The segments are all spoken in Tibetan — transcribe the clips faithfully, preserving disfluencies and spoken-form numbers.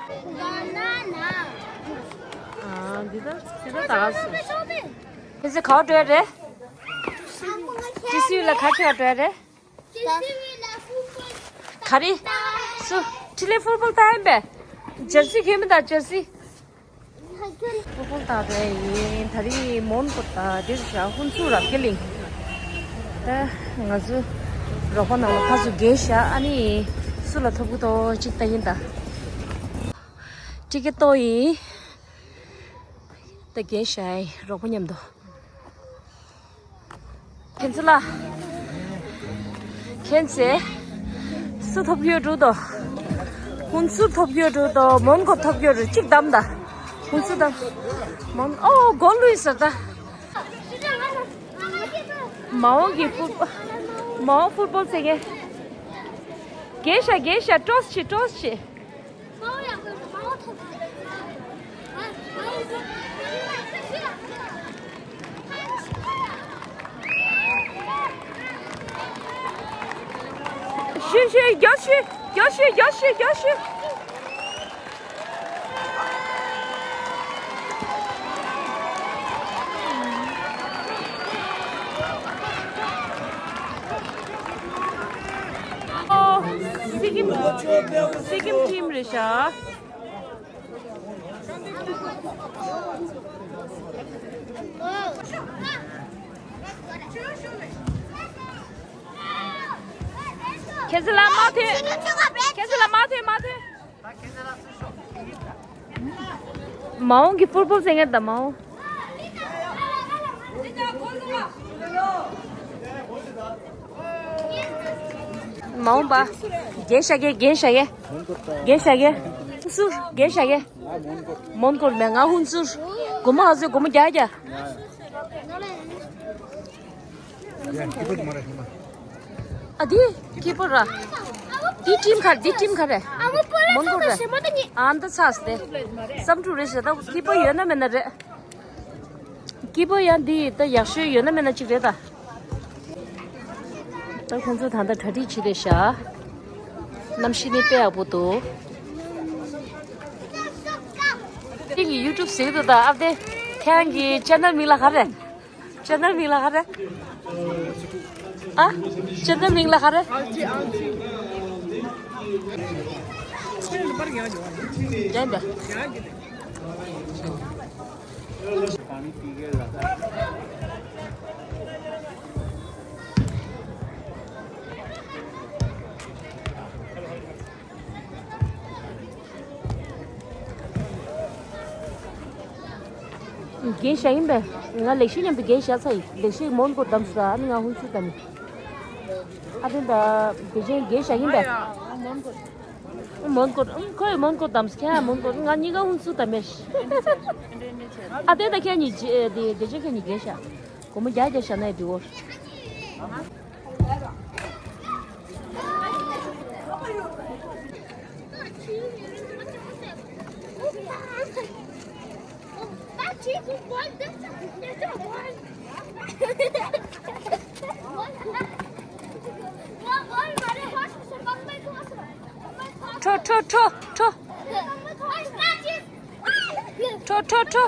ཨ། འདི་ད་འདི་ད་ད་ག་སུ། ཁྱེད་ཚོ་ག་པར་འགྲོ་ཡ་རེད། ཀྲི་སི་ཡུ་ལ་ག་རེ་ཁྱེར་འགྲོ་ཡ་རེད། ག་རེ། སུ། ཁྲི་ལེ་ཕུཊ་བོལ་ལྟ་ཡིན་པས། ཇར་སི་གྱོན་མི་དང་ཇར་སི། ཕུཊ་བོལ་ལྟ་བསྡད་ཡིན། ད་རིང་མོན་གྷོ་ད་འདིར་བཞག་ཧུན་སུར་རབ་རྒྱས་གླིང་། ད་ང་ཚོ་རོགས་པ་ནང་ལ་ཕར་ཚུར་བརྒལ་བཞག་ཨ་ནི་སུ་ལ་ཐོབ་ཀྱི་འདུག་ཅིག་ལྟ་ཡིན་ད། ཊི་ཀེ་ཊི་ལྟོ་ཡིན། ད་བརྒལ་བཞག་ཡིན་རོགས་པ་མཉམ་དུ། ཁྱེད་ཚོ་ལ། ཁྱེད་ཚེ། སུ་ཐོབ་ཡོད་འགྲོ་དོ། ཧུན་སུར་ཐོབ་ཡོད་འགྲོ་དོ། མོན་གྷོ་ཐོབ་ཡོད་འགྲོ་གཅིག་བདམས་ད། ཧུན་སུར་དང་། མོན་ཨོ་གོ་ལུས་ཟེར་ད། མ་འོངས་ཀྱི་ཕུཊ། མ་འོངས་ཕུཊ་བོལ་རྩེད་མཁན། རྒྱལ་ཤ་རྒྱལ་ཤ་ཀྲོས་བྱེད་ཀྲོས་བྱེད། ཤུ་ཤུ་རྒྱོབ་ཤུ་རྒྱོབ་ཤུ་རྒྱོབ་ཤུ་རྒྱོབ་ཤུ། ཨོ། སི་ཀིམ། སི་ཀིམ་ཊིམ་རེད་ཤག་ཁྱེད་ཚོ་ལ་མ་ཐོན། ཁྱེད་ཚོ་ལ་མ་ཐོན་མ་ཐོན། མ་འོངས་ཀྱི་ཕུཊ་བོལ་རྩེད་མཁན་དང་མ་འོངས། མ་འོངས་པ། རྒྱན་ཤ་རྒྱན་རྒྱན་ཤ་རྒྱན། རྒྱན་ཤ་རྒྱན། ཧུན་སུར་རྒྱན་ཤ་རྒྱན། མོན་གྷོ་མེད་ང་ཧུན་སུར། སྒོར་མོ་ཧ་ཟོས་སྒོར་མོ་རྒྱག་རྒྱག་ཨ་དེ་ཀི་པར་ར། དེ་ཊིམ་ག་རེ་དེ་ཊིམ་ག་རེ། མོན་གྷོ་རེད། ཨ་ད་ཚ་སྟེ། བསམ་འགྲུབ་རེད་ཟེར་ད་ཀི་པར་ཡོད་ན་མེད་ན་རེད། ཀི་པར་ཡང་འདི་ད་ཡག་ཤོས་ཡོད་ན་མེད་ན་གཅིག་རེད་ད། ད་ཁོང་ཚོ་ད་ལྟ་གྲ་སྒྲིག་བྱེད་རེད་ཤག་གནམ་གཤིས་ནི་དཔེ་ཡག་པོ་འདུག་ཁྱེད་ཀྱི་ཡུ་ཊུབ་ཟེར་གྱི་འདུག་ད་ཨ་ཕ་དེ། ཁྱེད་ཀྱི་ཅེ་ནལ་མིང་ལ་ག་རེ། ཅེ་ནལ་མིང་ལ་ག་རེ། ཨ། ཅེ་ནལ་མིང་ལ་ག་རེ། རྒྱན་པས། རྒྱན་བཞག་ཡིན་པས། ང་ལེགས་བཤད་མཉམ་དུ་རྒྱན་བཞག་ཚར་ཡིན། ལེགས་བཤད་མོན་གྷོ་བདམས་སོང་། ཨ་ནི་ང་ཧུན་སུར་བདམས་ཡིན། ཨ་དེ་ད་བདེ་ཆེན་རྒྱན་བཞག་ཡིན་པས། མོན་གྷོ། ཁོས་མོན་གྷོ་བདམས། ཁྱེད་མོན་གྷོ། ང་གཉིས་ཀ་ཧུན་སུར་བདམས་ཡིན། ཨ་དེ་ད་ཁྱེད་གཉིས་རྗེས་དེ་བདེ་ཆེན་ཁྱེད་གཉིས་རྒྱན་བཞག་སྒོར་མོ་བརྒྱ་བརྒྱ་བཞག་ན་ཡང་འགྲིག་གོ། འཕྲོ་འཕྲོ་འཕྲོ་འཕྲོ། འཕྲོ་འཕྲོ་འཕྲོ།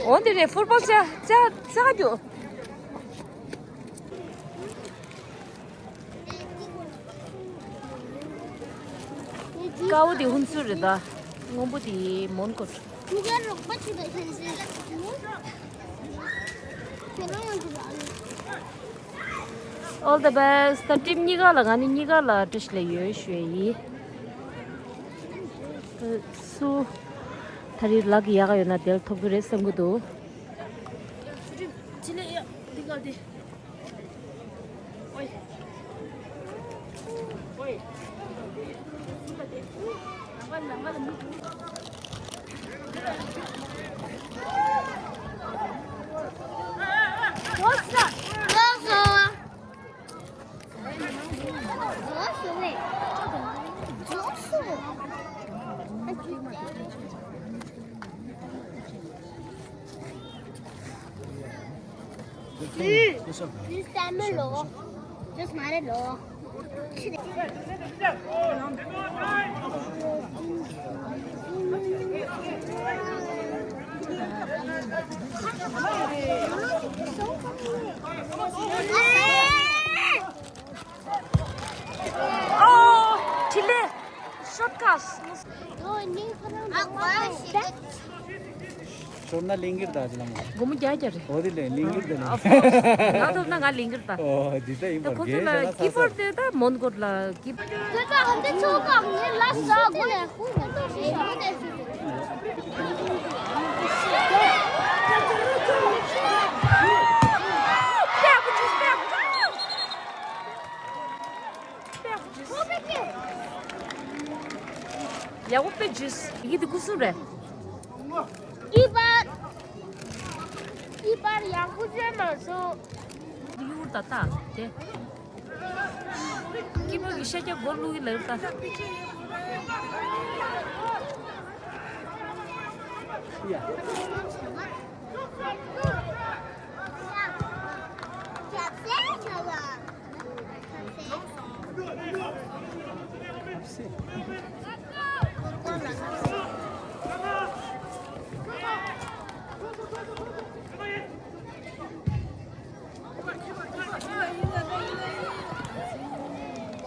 འོ་འདི་རེད། ཕུཊ་བོལ་རྩེ་རྩེ་རྩེ་རྒྱུ། དཀར་པོ་དེ་ཧུན་སུར་རེད་ད། སྔོན་པོ་དེ་མོན་གྷོ། All the best. ད་ཊིམ་གཉིས་ཀ་ལ་ང་ནི་གཉིས་ཀ་ལ་བཀྲ་ཤིས་བདེ་ལེགས་ཡོད་ཞུ་ཡ་ཡིན། སུ་ད་རེས་ལག་གི་ཡག་ག་ཡོད་ན་དེར་ཐོབ་ཀྱི་རེད་བསམ་གྱི་འདུག Just मारे लो। ཨོ། ཁྲི་ལེ། ཤོཊ་ཀ་སི། ཤོར་ན་ལིང་གིར་ད་ཅི་ལ་མ། སྒོར་མོ་བརྒྱ་བརྒྱ་རེད། འོ་དེ་ལས་ལིང་གིར་ད་ལ། Of course. ང་ཐོབ་ན་ང་ལིང་གིར་ད། ཨོ་འདི་ད་ཡིན་པར་ཁོ་ཚོ་གལ་ལ་ཆེ་ན་ས་ས། གིབ་པར་དེ་ད་མོན་གོར་ལ་གིབ། ཡག་པོ་དཔེ་ཇུས། ཡི་གེ་འདི་སྐུ་གསུང་རེད། ཨི་པར། ཨི་པར་ཡག་པོ་བྱས་མ་སོང་། ཡུར་ད་ལྟ་དེ། སྐྱིད་པོ་གི་ཤ་རྒྱགས་སྒོར་བླུག་གི་ལབ་ད།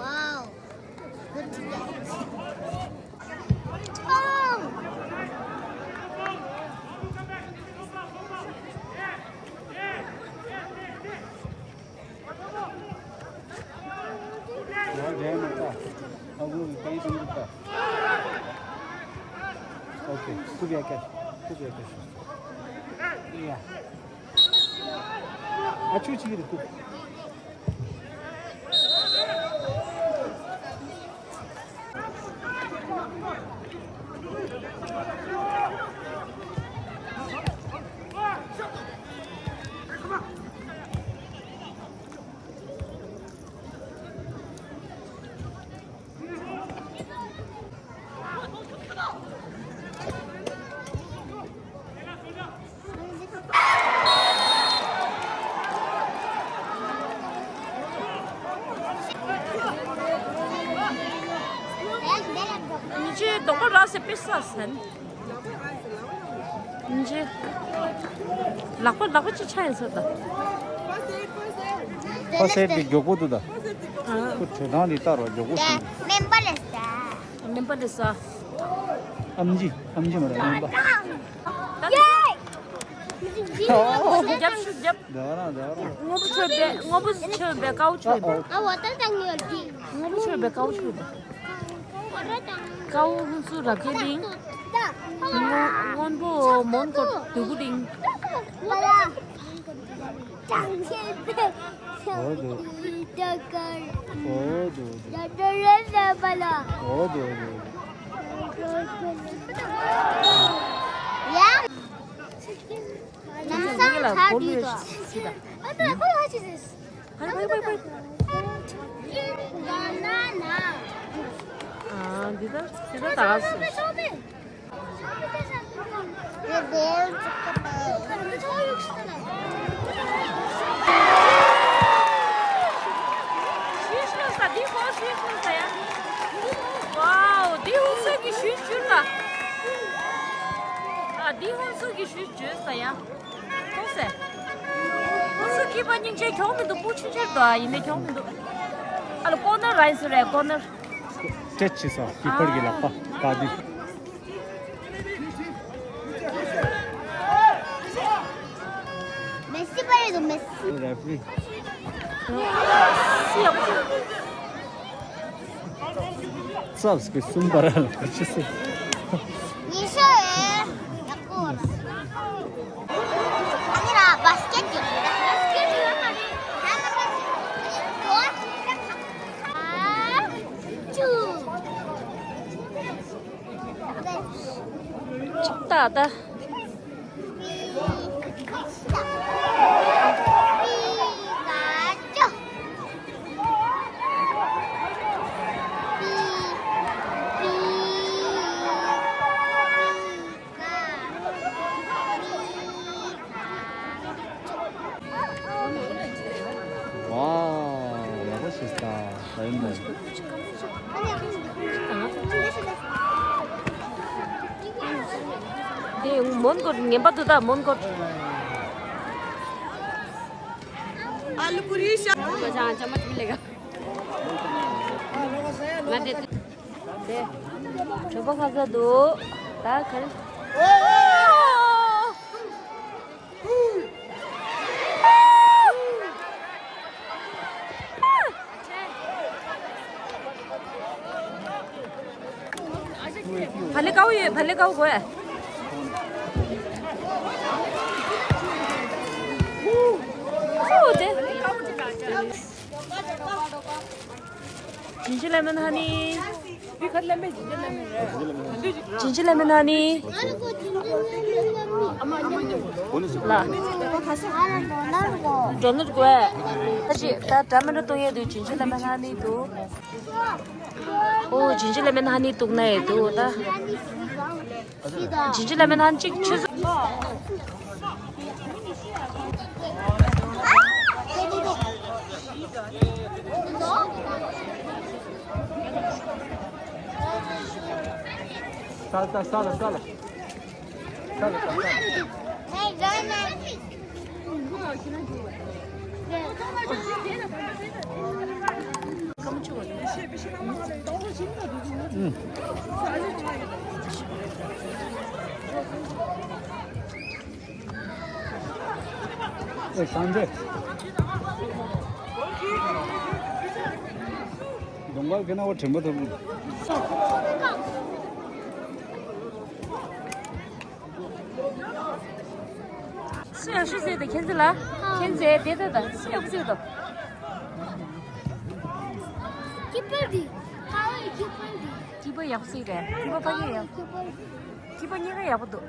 Wow. Good to go. Oh! Okay, could be okay. Could be okay. Yeah. ཨ་ཆུ་ཆི་གི་རེད་ཁུ། ཉི་ཆེ་རྡོག་པ་རག་སེ་པེ་ས་སན། ཉི་ཆེ། ལག་པ་ལག་པ་ཅི་ཆ་ཡིན་ས་ད། ཕ་སེ་དེ་མགྱོགས་པོ་འདུག་ད། ཨ། ཁོ་དྲོད་ཐང་འདི་ལྟར་རོ་མགྱོགས་པོ་ཞིག་མེན་པ་ལེ་ས། མེན་པ་ལེ་ས། ཨམ་ཇི་ཨམ་ཇི་མ་རེད་མེན་པ། ཡེ། རྒྱབ་ཤུགས་རྒྱབ། ད་རང་ད་རང་། སྔོན་པོ་ཆོས་པའི་སྔོན་པོ་ཆོས་པའི་ཀའུ་ཆོས་པའི། ང་བ་ཏན་ཏན་ཡོད་ཀི། སྔོན་པོ་ཆོས་པའི་ཀའུ་ཆོས་པའི། ཀའུ་ཧུན་སུ་རབ་རྒྱས་གླིང་། སྔོན་སྔོན་པོ་མོན་གོ་དུ་གུ་གླིང་། ཨོ་དུ། ཨོ་དུ། ཨོ་དུ། ཡ། ལམ་སང་ཚར་དུས་དོ། ཕ་ཕ་ཕ་ཕ། ཨ་འདི་ད་འདི་ད་ད་སུ། ཤུལ་ཤུལ་ས་འདི་ཧོ་ཤུལ་ཤུལ་ས་ཡ། ཝའོ་འདི་ཧུན་སུར་གྱི་ཤུལ་ཤུལ་ལ། ཨ་འདི་ཧུན་སུར་གྱི་ཤུལ་བརྗོད་ས་ཡ། ཐུགས་སེ། ཁོ་ཚོ་སྐྱིད་པ་སྙིང་རྗེ་གྱོང་མི་འདུག་སྤུ་ཆུང་ཆུང་འདུག་ཨ་ཡིན་ནའི་གྱོང་མི་འདུག་ཨ་ལ་ཀོ་ནར་ར་ཡིན་ས་རེད་ཀོ་ནར། སྐྲད་ཆེ་ས་ཀི་པར་གྱི་ལག་པ་ཀ་དི། མེ་སི་པ་རེད་འདུག་མེ་སི། རེ་ཕི་རི། སི་ཡག་པོ། ཚབས་ཀྱི་གསུམ་པར་ལ་ཕྱི་སེ། ཉི་ཤུ་ཡོད། ཡག་པོ་ར། ཨ་ནི་ར་བ་སི་ཀེ་ཊི་ཡོད་རེད། བ་སི་ཀེ་ཊི་ཡོད་མ་རེད། ཨ་ཅུ། ཅིག་ཏག་ཏག་ཝའོ། མོན་གྷོ་ངན་པ་འདུག་ད་མོན་གྷོ། आलू पूरी शा- तो जहाँ चम्मच मिलेगा। मैं देती। दे। चुप खा सा दो। ता खा। ཕ་ལེ་ཀའུ་ཡོད། ཕ་ལེ་ཀའུ་གོ་ཡ། ཨོ་དེ། ཇིན་ཇི་ལེ་མོན་ཧ་ནི། ཇིན་ཇི་ལེ་མོན་ཧ་ནི། ལ། འགྲོ་ནུར་གོ་ཡ། ད་ཅི་ད་ད་མི་འགྲོ་གཏོང་ཡ་དུ་ཇིན་ཇི་ལེ་མོན་ཧ་ནི་དུ། ཨོ་ཇིན་ཇི་ལེ་མོན་ཧ་ནི་དུག་ན་ཡེ་དུག་ད། ཇིན་ཇི་ལེ་མོན་ཧ་ནི་གཅིག་ཆུ་ཚོད། ས་ལ་ས་ལ་ས་ལ། ཨེ་སང་ཇེ། གདོང་པ་གི་ན་བ་དྲན་པ་ཐོབ། སུ་ཡག་ཤོས་ཟེར་ད་ཁྱེད་ཚོ་ལ། ཁྱེད་ཚོས་དེ་ད་ད་སུ་ཡག་པོ་ཟེར་ད། ཀི་པར་འདི། ཀ་བའི་ཀི་པར་འདི། ཀི་པར་ཡག་པོ་ཟེར་རེད། ཀི་པར་ཕ་གི་ཡག་ཀི་པར། ཀི་པར་གཉིས་ཀ་ཡག་པོ་འདུག་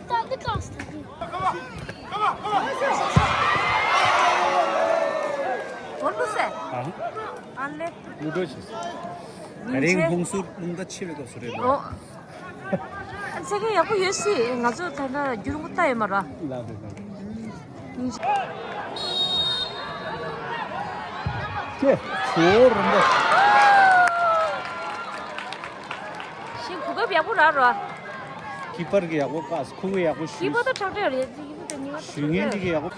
ད་འདི་ཀ་སྟེ་འདི། བོར་བུ་སེ། ཨ། ཨ་ལེ། ལུ་ཌོ་ཆེ། ད་རིང་ཧུང་སུར་རླུང་རྟ་ཆེ་བའི་སྐབས་སུ་རེད་འདུག་ཨོ། ཨ་ཚེ་གེ་ཡག་པོ་ཡོད་སྲིད། ང་ཚོ་ད་ལྟ་རྒྱུན་རིང་པོ་ལྟ་ཡོད་མ་ར། ལགས་རེད་ལགས་རེད། ཁྱེད་ཚོ་རིན་པོ། ཞིག་གོ་སྐབས་ཡག་པོ་རག་ར། ཀི་པར་གི་ཡག་པོ་བཀག་ཁུ་གི་ཡག་པོ་ཀི་ཞུས། པར་ད་ཁྲག་ཁྲག་རེད། ཀི་པར་ད་ཉི་མ་ཞུ་མཁན་འདི་གི་ཡག་པོ།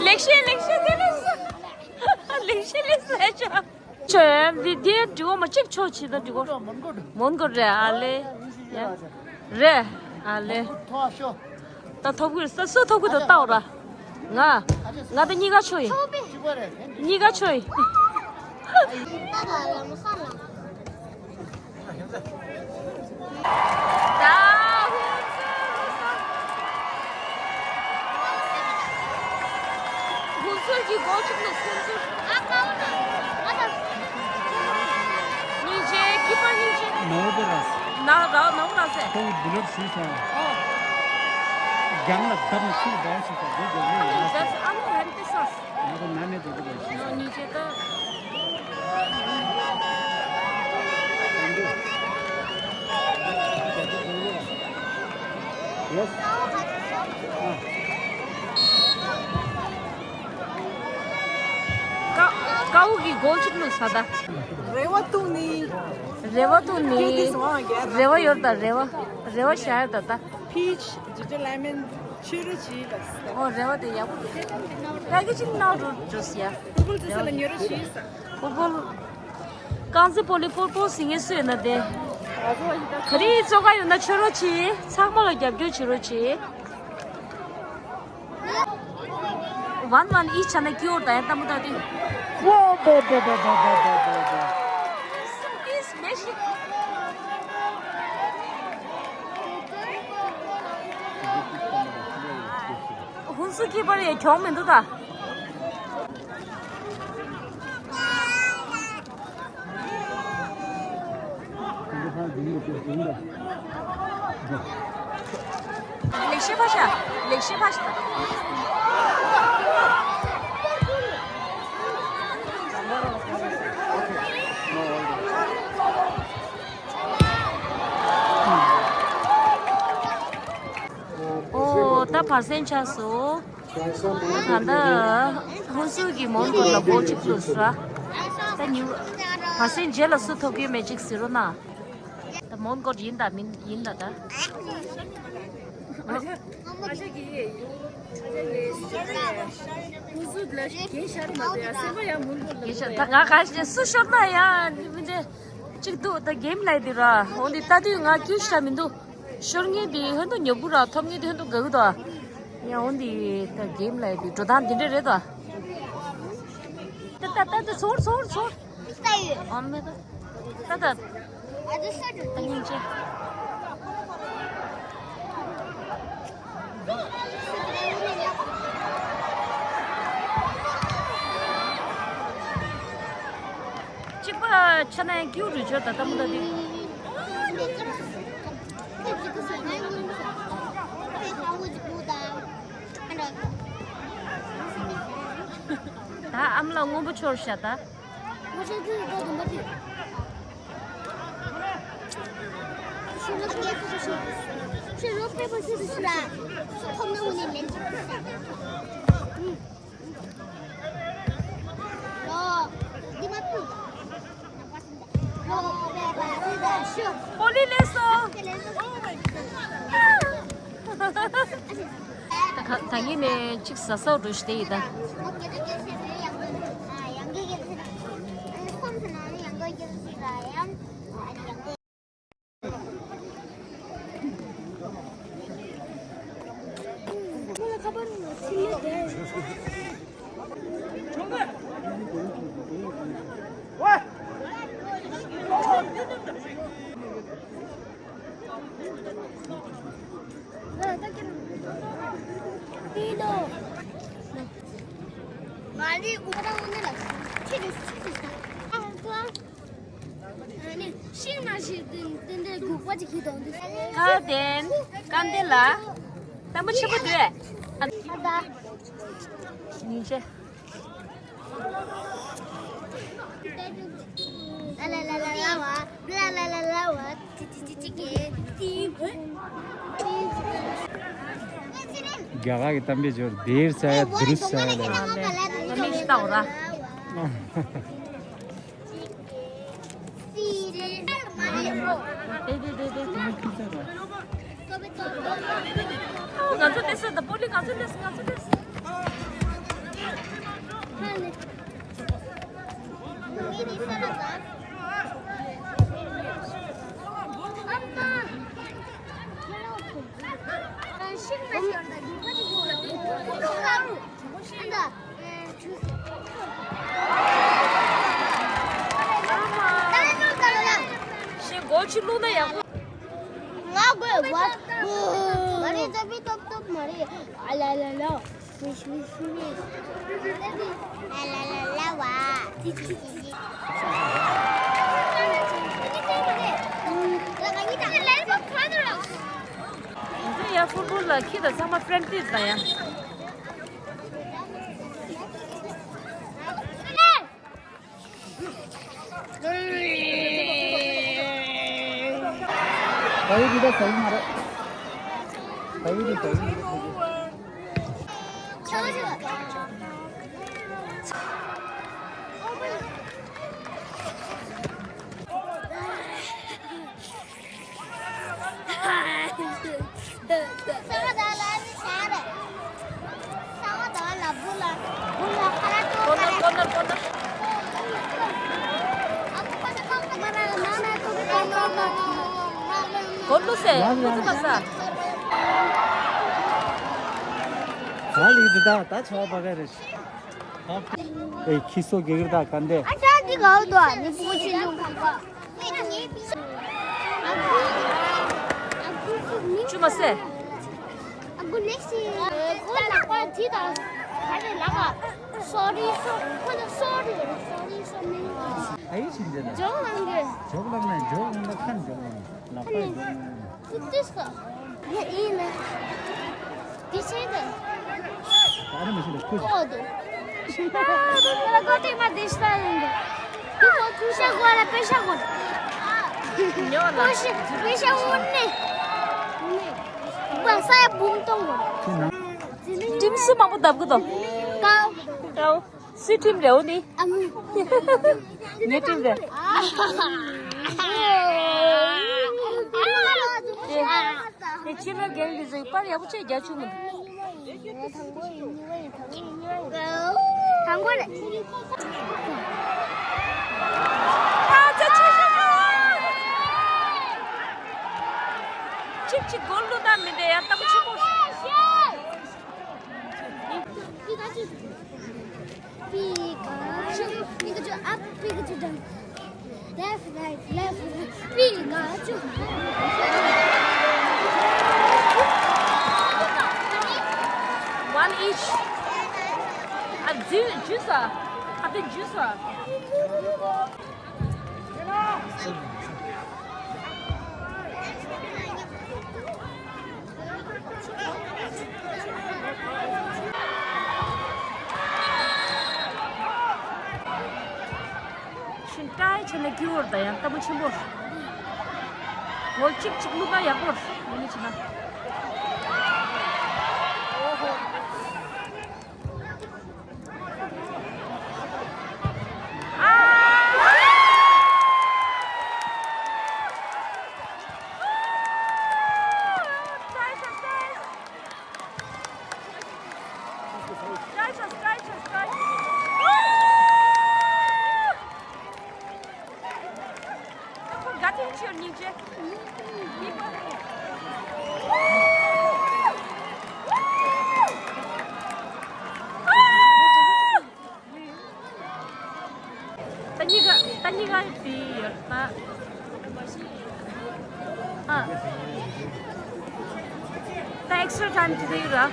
ལེགས་བཤད་ལེགས་བཤད་དེ་ལས་སོ། ལེགས་བཤད་ལས་སོ་ཨེ་ཆོ། ཆོས་འདི་འདི་འགྲིག་གོ་མ་གཅིག་ཆོག་ཆི་ད་འགྲིག་གོ། མོན་གྷོ་རེད་ཨ་ལེ། རེད་ཨ་ལེ། ད་ཐོབ་གི་ས་སུ་ཐོབ་གི་ད་ལྟ་བ་ར། ང་ང་ད་གཉིས་ཀ་ཆོག་ཡིན། གཉིས་ཀ་ཆོག་ཡིན། ད་ཧུན་སུར་ཧུན་སུར་གྱི་སྒོ་ཕྱུགས་ལ་ཧུན་སུར། ཨ་ཀའོ་ན། ཨ་ད། སྙིང་རྗེ་ཀི་པར་སྙིང་རྗེ། ནའོ་པེ་ར་སི། ན་ར་ནའོ་ར་སེ། ཁོ་བོ་བུ་ལོར་ཞུས་སོང་། ཨོ། རྒྱང་ལ་བརྡབ་ནས་ཤུགས་རྒྱག་ཞུས་སོང་། སྒོ་རྒྱག་ཨ་ནི་ལེ་ཡིན་ན་ཟེར། ཨ་ནི་ཧན་ཏེ་སོང་། ང་ཚོ་ན་ནས་འགྲོ་གི་རེད་ཞུས་སོང་། སྙིང་རྗེ་ད། ཀ་ཀའུ་གི་སྒོ་ཕྱུགས་ལུགས་ས་ད། རེ་བ་བཏུང་ནི། རེ་བ་བཏུང་ནི། རེ་བ་ཡོད་ད་རེ་བ། རེ་བ་བཞག་ཡོད་ད་ད། ཕིཆ། ཇི་ཇི་ལེ་མོན། ཕྱི་རུ་ཇི་ལ། ཨོ་རེ་བ་དེ་ཡག་པོ་འདུག་ཕ་གི་ཅིག་ནང་རུ་འགྲོ་སི་ཡ། ཕུར་བུ་ལ་ཉོ་རོགས་ཞུས་ས། ཕུར་བུ། རྐང་རྩེད་སྤོ་ལོ་ཕུར་བུ་ཟིང་ངེ་སུ་ཡོད་ན་དེ། ག་རེ་བཙོག་ག་ཡོད་ན་ཆོས་རོགས་གྱིས་ཚང་མ་ལ་རྒྱབ་སྐྱོར་བྱེད་རོགས་གྱིས། ཝན་ཝན་ཨི་ཆ་ན་ཀི་ཡོར་ད་ཡ་ཏམ་ད་དེ། ཝོ་བོ་བོ། ཧུན་སུར་གྱི་པར་ཡ་གྱོང་མི་འདུག་ད། ལེགས་བཤད་ཕ་ཤ། ལེགས་བཤད་ཕ་ཤ། ད་བར་གསེང་ཆགས་སོང་། ད་ད་ལྟ་ཧུན་སུར་གྱི་མོན་གྷོ་ལ་སྒོ་གཅིག་བླུགས་སོང་། ད་ཉི་བར་གསེང་རྗེས་ལ་སུ་ཐོབ་ཀྱི་མེད་ཅིག་ཟེར་རོགས་གནང་། ད་མོན་གྷོ་ཡིན་ད་མིན་ཡིན་ད་ད། ད་ང་ག་ཞིག་སུ་ཤོར་ན་ཡང་མི་འདྲ་གཅིག་འདུག་ད་གེམ་ལས་འདི་ར་འོན་ཏེ་ལྟ་དུས་ང་ཀྱུ་ཤ་མི་འདུག་ཤོར་ངེས་འདི་ཧོན་དུ་ཉོ་བུ་ར་ཐོབ་ངེས་འདི་ཧོན་དུ་ག་གུ་དོ། ཡང་འོན་ཏེ་ད་གེམ་ལས་འདི་འགྲོ་སྟངས་འདི་འདྲ་རེད་དོ། ད་ད་ད་ད་ཚོར་ཚོར་ཚོར། ཨ་མེ་ད། ད་ད། ད་སྙིང་རྗེ། གཅིག་པ་ཆ་ནས་ཀྱུ་རུ་ཆོད་ད་ད་མོ་ད་དེ། ད་ཨམ་ལ་སྔོན་པོ་ཆོར་ཤ་ད། སྤོ་ལི་ལས་སོ། ད་ག་ད་ཡིན་ནས་ཅིག་ཟ་ས་འགྲོ་ཞིག་དེ་ཡིན་ད། ཤིང་ནང་བཞིན་དེ་འདྲའི་སྒུག་པ་ཅིག་གིས་དང་དུ། ཁ་དན་སྐམ་དེ་ལ་ཏམ་པོ་ཆེན་པོ་འདུག་ཨ་ད། ཉིན་ཆེ། ལ་ལ་ལ་ལ་ལ་བ། ལ་ལ་ལ་ལ་བ། ཅི་ཅི་ཅི་ཅི་གེ། ཏི་གུ། རྒྱ་གར་གྱི་གཏམ་དཔེ་སྦྱོར་དེར་ས་ཡ་དུ་རུ་ས་ཡ་ལ། ཨ་ལེ། ཨ་མི་ཤི་ཏའོ་ར། ང་ཚོ་ཏེ་སི་ད་པོ་ལི་ང་ཚོ་ཏེ་སི་ང་ཚོ་ཏེ་སི། ཤིང་སྒོ་ཕྱི་བླུགས་ན་ཡག་པོ། ང་དགོས་བ། མ་རེད། ཙ་པི་ཏོབ་ཏོབ་མ་རེད། ཨ་ལ་ལ་ལ། ཤི་ཤི་ཤི་ཤི། ཨ་ལ་ལ་ལ་བ། ཅི་ཅི་ཅི་ཅི། ང་ཚོ་ཡ་ཧྥུ་ཊི་བོལ་ལ་ཁྱི་དང་ཚང་མ་ཕྲེན་ཊི་ཊིས་དང་ཡ། ད་ཡོད་འདི་ད་ཟ་ཡི་མ་རེད། ད་ཡོད་འདི་ཟ་ཡི་མ་རེད། གོ་ལུ་སེ། ལུ་ཙི་མ་ས། ད་ལི་འདི་ད་ད་ཆོག་པ་ག་རེ། ཨེ་ཁྱི་སོ་གེ་གེར་ད་ག་འདེ། ཨ་ཅག་འདི་གའུ་དོ་ནི་པོ་ཆི་ལུང་ག་ག་ཅུ་མ་སེ། ཨ་གུ་ལེགས་སི་ཁོ་ལག་པ་དེ་དང་ག་རེ་ལག་པ། སོ་རི་སོ་ཁོ་ལ་སོ་རི་སོ་རི་སོ་མི། ཨ་ཡི་ཕྱིན་ཏེ་ན། ཇོག་ལང་གི། ཇོག་ལང་ན་ཇོག་ལང་ན་ཁན་ཇོག་ལང་ན་ལག་པ་ཇོག་ལང་ན། ཏུ་ཏུ་སོ། ཡ་ཨི་ན། དེ་ཆེན་དུ། ཨ་ར་མི་ཤེས་ད་ཁུ། ཨོ་དུ། ཨ་དུ་ཁྱེད་ལ་གོ་ཏེ་མ་དེ་ཤ་ཡིན་དུ། དུ་ཁོ་ཁུ་ཤ་གོ་ལ་པེ་ཤ་གོ། ཉོ་ལ། ཁོ་ཤ་པེ་ཤ་འོ་ནེ། འོ་ནེ། ས་ཡ་འབུམ་གཏོང་དགོས། ཁྱེད་ནང་། ཊིམ་སུ་མང་པོ་བཏབ་གི་འདུག་ཀའོ། ཀའོ། སུའི་ཊིམ་རེད་འོ་འདི། ཨ་མ། ངའི་ཊིམ་རེད། དེ་ཕྱི་ལོ་རྒན་གྱི་ཟིག་པར་ཡག་པོ་ཆེ་རྒྱག་ཆུག་མི་འདུག་དང་པོ་རེད། ཨ་ཙི་ཙི་ཙི་ཙི། གཅིག་གཅིག་གོལ་བླུགས་ན་མི་འདྲ་ཡ་ལྟ་བུ་ཆེན་པོ། Pikachu, Pikachu, Pikachu up, Pikachu down. Left, right, left, right. Pikachu. One each. ཨ་ཇུ་ཇུས་ཨ། ཨ་དེ་ཇུས་ཨ། ཤིན་ཏའི་ཆེ་ན་ཀི་ཝར་ད་ཡང་ལྟ་བུ་ཆེན་པོ། གོལ་གཅིག་གཅིག་བླུགས་ན་ཡག་པོ་མི་ནི་ཆེ་ན། ད་གཉིས་ཀ་ད་གཉིས་ཀ་དེ་ཡོད་ད། ཨ། ད་ཨེག་སི་ཊ་ཊའིམ་དེ་ཡོད་ར།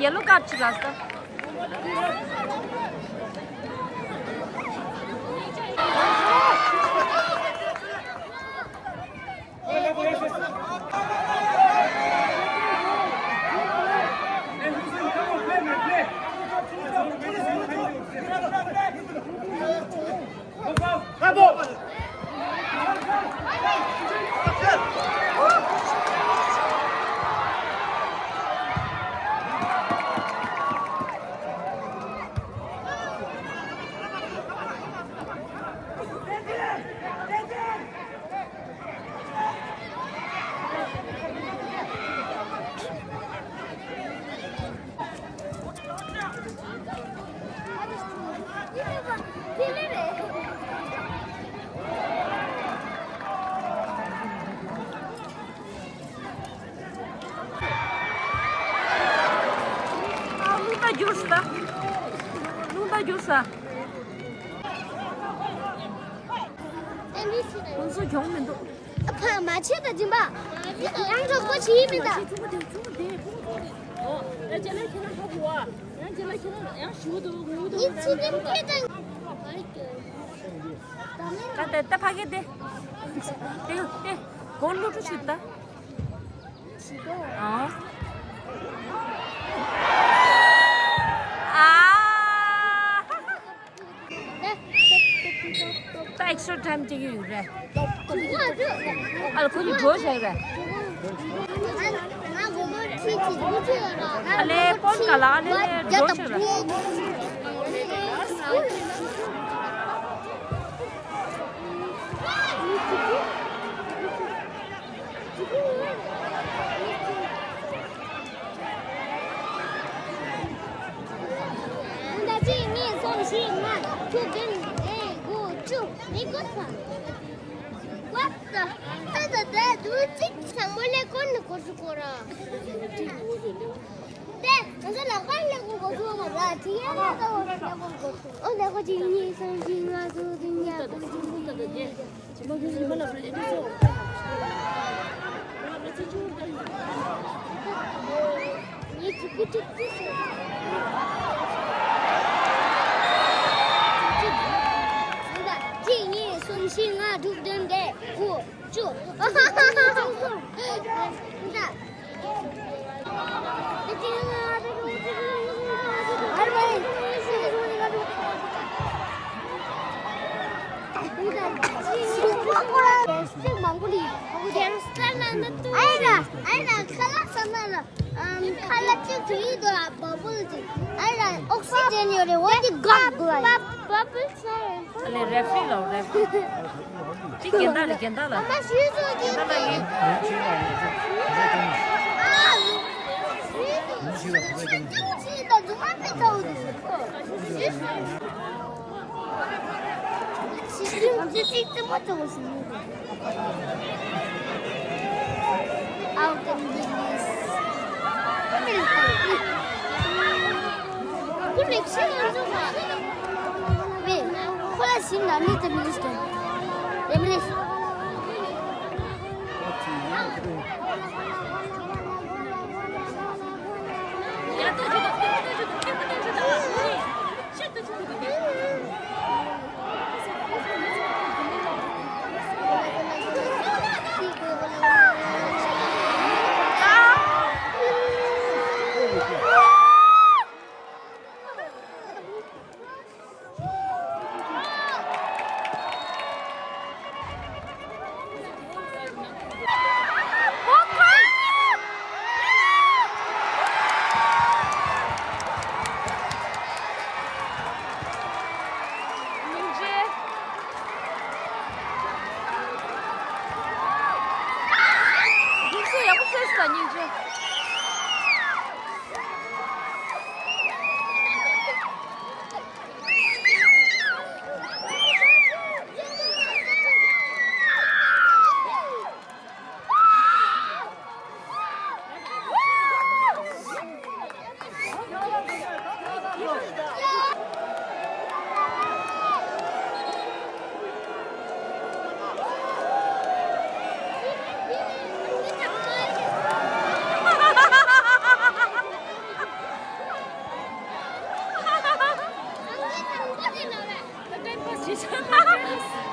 ཡེ་ལོ་ཀར་ཅིག་ལ་ས། རླུང་རྟ་རྒྱུགས་ས། རླུང་རྟ་རྒྱུགས་ས། ཁོང་ཚོ་གྱོང་མི་འདུག་ཕ་མ་ཆེ་ད་སྦྱིན་པ། ཡང་གྲོགས་པོ་བྱེད་མི་ད། ཡིན་ཕྱི་ནས་སྐད་དང་། ད་ད་ད་ཕ་གི་དེ། དེ་དེ་གོ་ལུ་ཀྲུ་ཆུ་ད། ཨ། ཨ། ད་ཨེག་སི་ཊ་ཊའིམ་ཅིག་ཡོད་རེད། ཨ་ལ་ཁོ་གཉིས་འགྲོ་བྱས་རེད། ཨ་ལེ་པོན་ག་ལ་ཨ་ལེ་ལེ་འགྲོ་བྱས་རེད། ད་གཅིག་གཉིས་གསུམ་བཞི་ལྔ་དྲུག་བདུན་བརྒྱད་དགུ་བཅུ་མི་དགུ་ཐོན། What the? ད་ད་ད་དུ་གཅིག་ཚང་མ་ལས་ཀོན་ནི་གོ་སུ་གོ་ར། དེ་ང་ཚོ་ལག་པར་ལས་ཀོན་གོ་སུ་གོ་ར། དེ་ཡང་ལས་ཀོན་གོ་སུ་གོ་ར། ཨོ་ལས་ཀོན་གཅིག་གཉིས་གསུམ་བཞི་ལྔ་དྲུག་བདུན་བརྒྱད་དགུ་བཅུ་མི་དགུ་ཐོན། བཞི་ལྔ་དྲུག་བདུན་བརྒྱད་དགུ་བཅུ། ཨ་ལས་རེ་ཧྥི་རི་ལོ་རེ་ཧྥི་རི། ཅི་རྒན་བདག་ལ་རྒན་བདག་ལ། ཨ་མ་ཞུས་སོང་ཅི། རྒན་བདག་ལ་ཡིན། ཨ་ཞུས་སོང་ཅི། ད་རྫུན་མ་ཕེབས་ཚར་འདུག་ཞུས་སོང་། ཅི་ཅི་ཅི་ཅི་མོ་ཅོག་ཞུ། ཨའོ་ཀེམ་ཌི་ལིས། ཁོ་ལེགས་བཤད་ཡོད་འཇུག་མ། མེད། ཁོ་ལ་ཞིམ་ལ་མི་ཙམ་མི་ཤེས། རེམ་རེས། སྙིང་རྗེ། སྙིང་རྗེ་ཡག་པོ་བྱས་སོང་། སྙིང་རྗེ།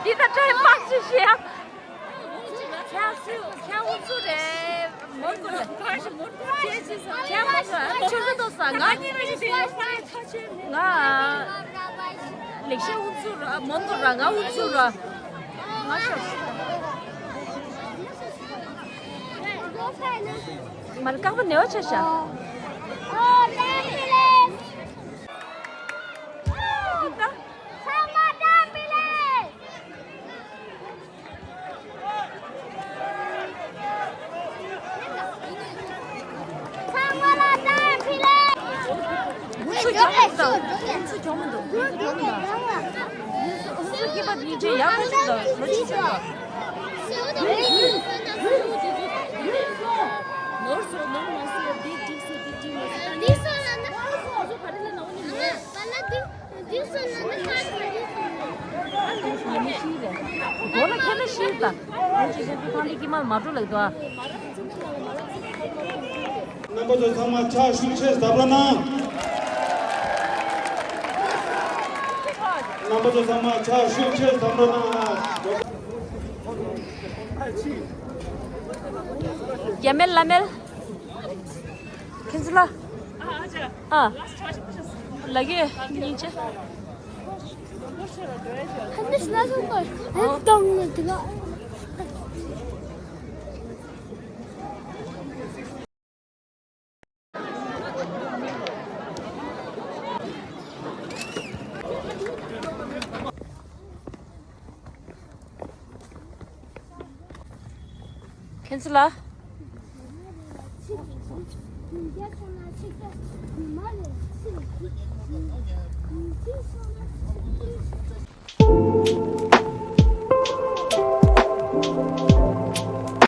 འདི་ད་ཊའིམ་པཱས་ཞིག་བྱེད་ཡ། ཁྱེད་ཚོ་ཁྱེད་འུ་ཚོ་རེད། མོར་གོ་རེད། ཁྱེད་མོར་གོ་རེད། ཆུ་ཚོད་དོ་ས་ང་གཉིས་མི་ཞིག་དེ་ཡོད་ང་ལེགས་བཤད་འུ་ཚོ་ར་མོར་གོ་ར་ང་འུ་ཚོ་ར་ང་ཤོག་མར་བཀག་པ་ནེའོ་ཆ་ཤ། རྣམ་པ་ཚོ་ཚང་མ་ཕྱག་ཤུགས་ཆེ་བརྡབ་རོགས་གནང་། རྣམ་པ་ཚོ་ཚང་མ་ཕྱག་ཤུགས་ཆེ་བརྡབ་རོགས་གནང་། རྒྱ་མེལ་ལ་མེལ། ཁྱེད་ཚོ་ལ། ཨ། ལ་གེ་སྙིང་རྗེ། ཧན་དུ་ཤི་ན་སོང་གོ། ཧན་ཏོང་ནི་དི་ག་ཁྱེད་ཚོ་ལ།